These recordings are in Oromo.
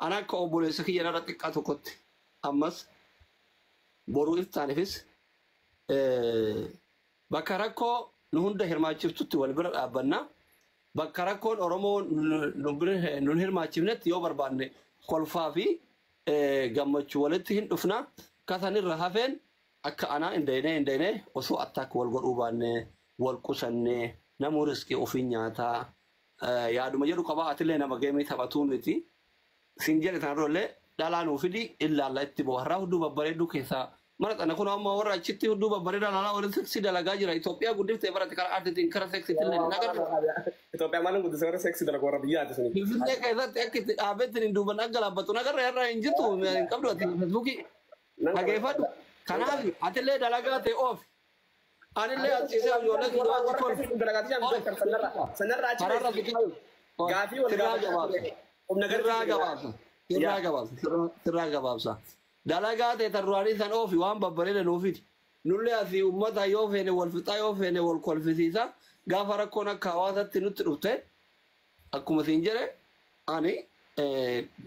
Ana akka obboleessa kiyya narra xiqqaa tokkotti ammas boruu iftaanifis bakka rakkoo nu hunda hirmaachiftutti wal bira dhaabbanna. Bakka rakkoon Oromoo nun hirmaachifnetti yoo barbaanne kolfaa fi gammachuu walitti hin dhufna. Kasanirra hafeen akka anaa hin daynee osoo attaak wal godhuu baanne, wal qusannee, namuu riskii ofii nyaataa yaaduma jedhu qabaa. Atillee nama geemii taphatuu miti. Sin jedhe tanarrollee dhalaa nuu fidi illaalla itti bohaarraa hudduu babbareedduu keessaa mana xana kun amma warra achitti hudduu babbareedaa lalaa waliin seksii dalagaa jira. Itoophiyaa guddiftee barate karaa aartiitiin, karaa seksiitillee ni agarra. Itoophiyaa maal guddise? Warra seksii dalagu warra biyyaati suni. Finfinnee keessatti akka itti dhaabetti hin duuban akka laabbatu nagarra irraa hin jirtu, hin qabdu ati Feesbuukii. Dhageeffadhu. Kanaaf atillee dalagaa ta'e oofi. Anillee achiisee ijoollee kiyya wajji kolfi. Sanarraa achi Kararra si kaayu. Gaafii wal Sirraa gaafachaa gabaabsa. ture. Humna Sirraa garsiisee gabaabsa. Sirraa gabaabsa. Sirraa gabaabsa. Dalagaa ta'e tarraanii san oofi, waan babbareeda nuufiti. Nullee asii uummata yoo feene wal fixaa, yoo feene wal kolfisiisa. Gaafa rakkoon akka hawaasatti nutti dhufte, akkuma siin jedhe, ani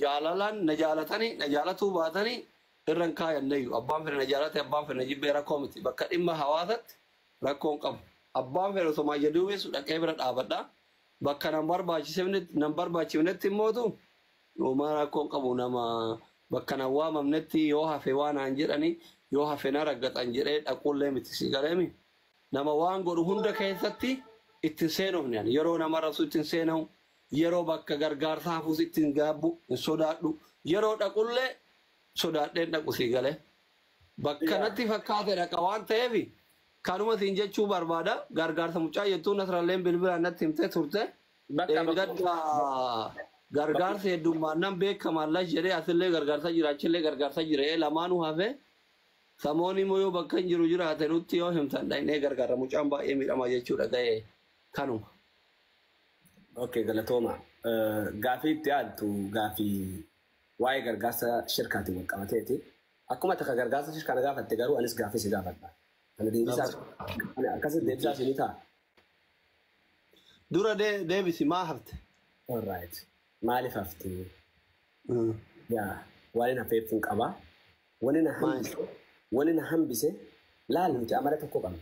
jaalalaan na jaalatanii na jaalatuu baatanii irra hin kaayanneeyyu. Abbaan fedhe na jaalate, abbaan fedhe na jibbee rakkoo miti. Bakka dhimma hawaasatti rakkoon qabu. Abbaan fedhe osoo maayya dhaqee bira dhaabadha. Bakka nan barbaachifnetti immootu uumaa rakkoon qabu. Nama bakka nan waamamnetti yoo hafe waan naan jedhani, yoo hafe na raggaxan jedhee dhaquullee miti, si galeemi. Nama waan godhu hunda keessatti ittiin seenufne, ani yeroo nama rasu ittiin seenahu, yeroo bakka gargaarsa hafuus ittiin gaabbu hin sodaadhu, yeroo dhaqullee sodaadheen dhaqu, si galee. Bakka natti fakkaate dhaqa waan ta'eef kanuma siin jechuu barbaada. Gargaarsa mucaa jettuu Nasralleen bilbilaan natti himtee turte. Gadda gargaarsa heddummaannaan beekamaan las jedhee, asillee gargaarsa jira, achillee gargaarsa jira, lamaanuu hafe. Samoon immoo yoo bakka hin jiru jiraate nutti yoo himtan dhaqnee gargaara. Mucaan baay'ee miidhamaa jechuudha ga'ee kanuma. Okay, galatooma. Gaafii itti aantu gaafii waa'ee gargaarsa shirkaatiin wal qabateeti. Akkuma takka gargaarsa shirkaa na gaafatte, garuu anis gaafii si gaafadha. Kana deebisaa akkasitti deebisaa isinii ta'a. Dura deebisi, maa hafte? Alright. Maaliif hafte? Yaa, waan hin hafeef hin qaba. Wani na hambise, laal, nuti amala tokko qabna.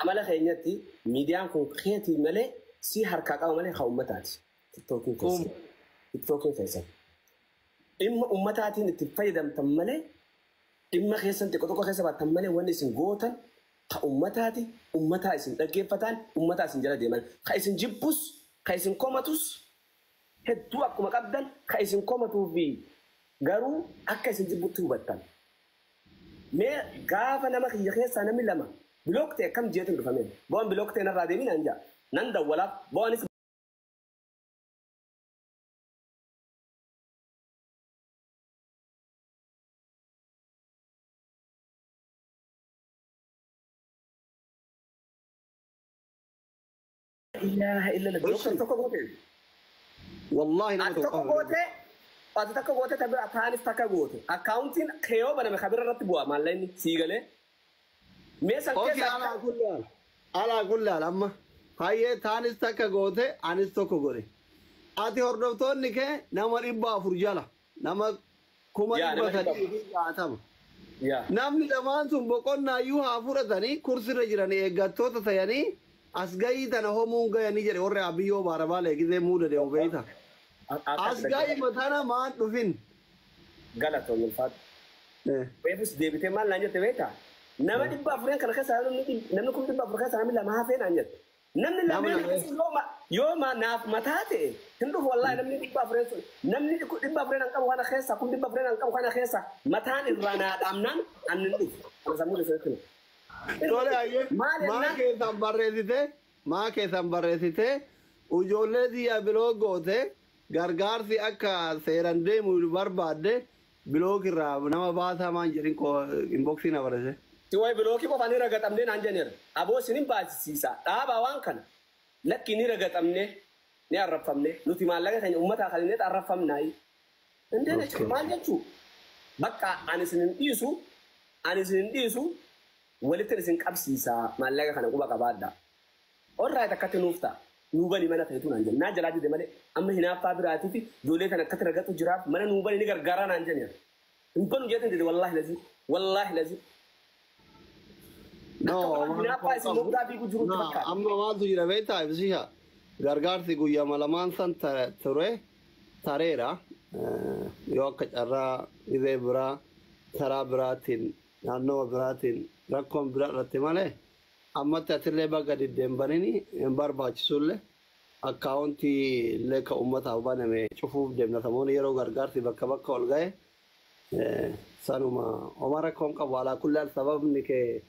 Amala keenyatti miidiyaan kun keetii malee, si harkaa qaba malee, haa uummataati. Tiktookiin keessa. Tiktookiin keessa. Dhimma uummataatiin itti fayyadamtan malee, dhimma keessan xiqqoo tokko keessa baattan malee, wanni isin gootan ka uummataati, uummataa isin dhaggeeffatan, uummataa isin jala deeman. Ka isin jibbus, ka isin komatus hedduu akkuma qabdan, ka isin komatuu fi garuu akka isin jibbutti hubattan. Mee gaafa nama kiyya keessaa namni lama block ta'e akkam jeetiin dhufameen? Bo'aan block ta'e narraa deebii naan jaa. Nan dawwalaaf bo'aanis ilaaha illa block ta'e tokko goote. Wallaahi nama Ati tokko tokko goote, ati takka goote, ta bira taanis takka goote. Akkaawuntiin kee baname kabira irratti bu'a maallaqni sii galee. Mee san Okay, keessa alaa kulli haal. Alaa kulli haal, amma. Hayyee, taanis takka goote, anis tokko godhe. Ati hordoftoonni kee nama 400 jala. Nama kuma Yaa, dhibba nama 360. Yaa. Namni lamaan sun boqonnaayyuu haa fudhatanii, kursirra jiranii eeggattoota ta'anii as gahii tana homuun gayanii jedhe warri abiyyoo baarabaa leegizee muuda deemu beeyta. As gahii matana maan dhufin. Galatoon ulfaatu. Reefus deebitee maal naan jette beektaa? Nama 400 kana keessaa namni 400,000 keessaa namni lama hafee naan jette. Namni Nama lameen lama. akkasii yoo naaf mataa ta'e hin dhufu. Wallaahi namni 400 sun, namni 400 an qabu kana keessa, 400,000 an qabu kana keessa mataan irraa naa dhaamnaan ani hin dhufu. Kana sammuu keessatti hima. Tole, hayyee. Maal Maa jennaan? keessan barreessite, maa keessan barreessite, ijoollee xiyya block goote, gargaarsi akka seeran deemu barbaadde, block irraa nama baasaa maan jedhin inboxii na barreesse. Si wayi blockii qofaan ni ragaxamnee naan jenneera. Aboo isin baasisiisa. Dhaabaa waan kana. Lakki, ni ragaxamnee, ni arrabfamne. Nuti maallaqa keenya uummataa kan inni arrabfamnaayi. Indee maal jechuu? Bakka ani isin hin dhiisu, ani isin hin dhiisu, walitti isin qabsiisa, maallaqa kana quba qabaadha. Orraa akkatti nuuf ta'a. Nuu bani mana keetu naan jedhe. Naa jalaa dide malee amma hinaaffaa biraatii fi ijoollee kan akkatti ragatu jiraaf mana nuu bani ni gargaaraa naan jedhe. Hin banu jeetan dide wallaahi lazii. Wallaahi lazii. No, Hinaaffaa isin moggaa fiigu jirutti fakkaata. Amma maaltu jira beektaa ibsisha. Gargaarsi guyyaa lamaan san ture tareera. Yoo akka carraa dhibee biraa karaa biraatiin naannawa biraatiin rakkoon biraa irratti malee ammatti atillee bakka diddeen banini hin barbaachisullee akkaawuntii illee ka uummataaf baname cufuuf deemna samoonni yeroo gargaarsi bakka bakka ol ga'e sanuma oma rakkoon qabu alaa kulli sababni kee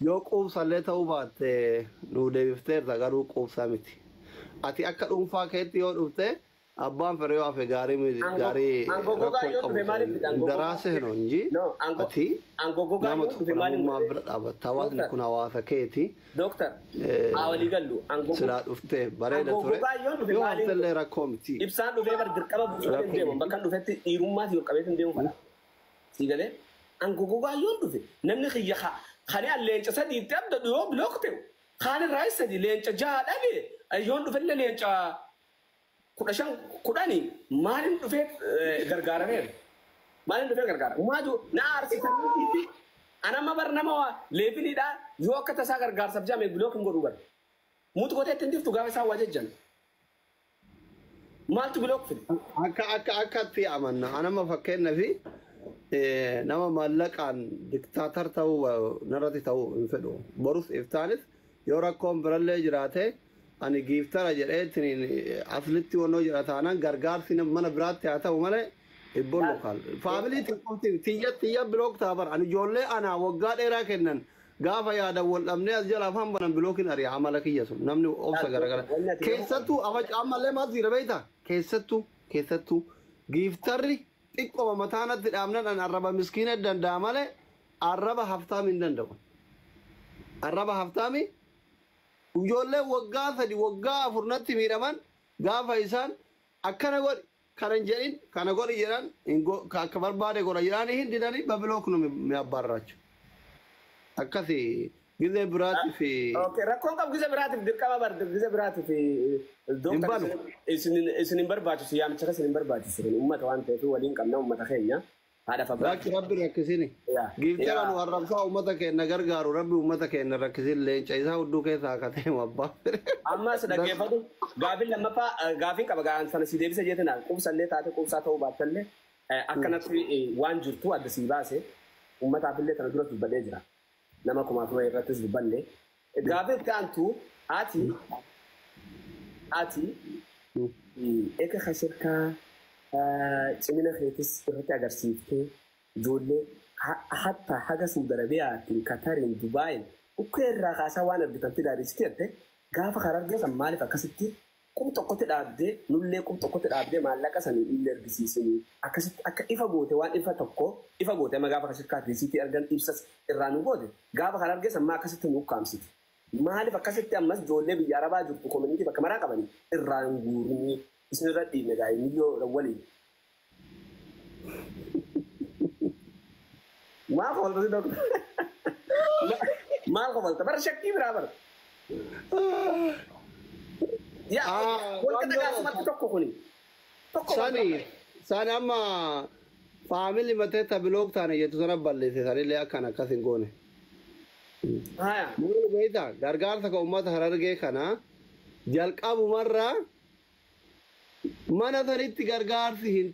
yoo quubsallee ta'uu baatte nu deebifteerta garuu quubsaa miti. Ati akka dhuunfaa keetti yoo dhufte abbaan fedhe yoo hafe gaarii miti gaarii rakkoon qabu daraase hin inji ati nama tokko namummaa bira dhaabatta hawaasni kun hawaasa keeti. Dooktar, haa walii gallu. Silaa dhuftee bareeda ture yoo haftellee rakkoo miti. Ibsaan dhufee bar dirqama buusuu hin deemu bakka dhufetti dhiirummaas yoo qabeetti hin deemu fala. Sii galee angogogaa yoo dhufe namni kiyya kani an leenca sadiitti abdadhu yoo block ta'u kaan irraa sadi leenca jaha dhabe yoon dhufellee leenca 15 10 maaliin dhufee gargaarameera. Maaliin dhufee gargaara? Umaatu na aarsitanii anamma bar nama leefiliidha yoo akka tasaa gargaarsaaf jaame block hin godhu bar. Mutu godhee ittiin dhiftu gaafa isaan waa jejjan. Maaltu block fide? Akka akka akkatti amanna anama fakkeenyaa fi nama maallaqaan diktaatar ta'uu narratti ta'uu hin fedhu. Borus iftaanis yoo rakkoon birallee jiraate ani giiftara jedheetiin aslitti wannoo jira taanaan gargaarsi mana biraatti haa ta'u malee ibboon lokaal. Faamilii tiyya tiyya block ta'a bara ani ijoollee anaa waggaa dheeraa kennan gaafa yaadan wal dhabnee as jala afaan banan bilookiin ari'a amala kiyya sun namni obsa garagara. Keessattuu ammallee maal siira beektaa? Keessattuu keessattuu giiftarri xiqqooma mataanatti dhaabnan an arraba miskiina danda'a malee arraba haftaami hin danda'u. Arraba haftaami ijoollee waggaa 3 waggaa 4 natti miidhaman gaafa isaan akkana godhi kana hin jedhin kana godhi jedhan akka barbaade godha jedhanii hin didanii ba block nu mi abbaarraachu. Akkasi gizee biraatiif. Rakkoon qabu gizee biraatiif dirqama bar gizee biraatiif Hin banu. Isin hin barbaachisu yaamicha isin hin barbaachisu uummata waan ta'eef waliin qabna uummata keenya haadha abbaa. Rakki rabbi rakkisini. Giiftara nu arrabsaa uummata keenya gargaaru rabbi uummata keenya rakkisin leenca isaa hudduu keessaa akka ta'e abbaa. Ammas dhaggeeffatu gaafiin lammaffaa gaafiin qaba gaan sana si deebisa jeetina quubsallee taate quubsaa ta'uu baattallee akkanatti waan jirtu adda sii baase uummataafillee kana dura dubbadhee jira. Nama 4000 irrattis dubbanne. Gaafiin itti aantu ati eka kashirkaa cimina keetis irratti agarsiiftee ijoollee hatta haga Saudi Arabiyaatiin Katariin Dubaayin ukkee irraa kaasaa waan argitan fidaadhisitti jette gaafa karaa argeessan maaliif akkasitti qub tokkotti dhaabdee nullee qub tokkotti dhaabdee maallaqa sanii illee argisiisinii akkasitti akka ifa goote waan ifa tokko ifa goote amma gaafa kashirkaa riisiitii argan ibsas irraa nu goote gaafa karaa argeessan maa akkasitti nu ukkaamsiti. Maaliif akkasitti ammas ijoollee biyya Arabaa jirtu koominiitii bakka maraa qabanii irraa hin guurinii isinirra dhiibne gaa'ee yoo waliin. Maal kofalta si doktor? Maal kofalta? Bara shakkii biraa bara. Yaa wal qixxaasumatti tokko kuni. Tokko. Sani sani amma faamilii matee ta block taane jettu sana balleesse sanillee akkan akkas hin goone. Haya. Maal beektaa gargaarsa ka uummata Harargee kana jalqabumarraa mana sanitti gargaarsi hin